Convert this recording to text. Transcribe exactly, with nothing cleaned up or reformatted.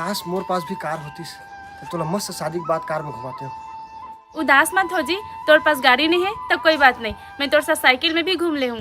काश मोर पास भी कार होतिस, त तोला मस्त शादी के बाद कार में घुमातेंव। उदास मत हो जी, तोर पास गाड़ी नहीं है तो कोई बात नहीं, मैं तोर साथ साइकिल में भी घूम ले हूँ।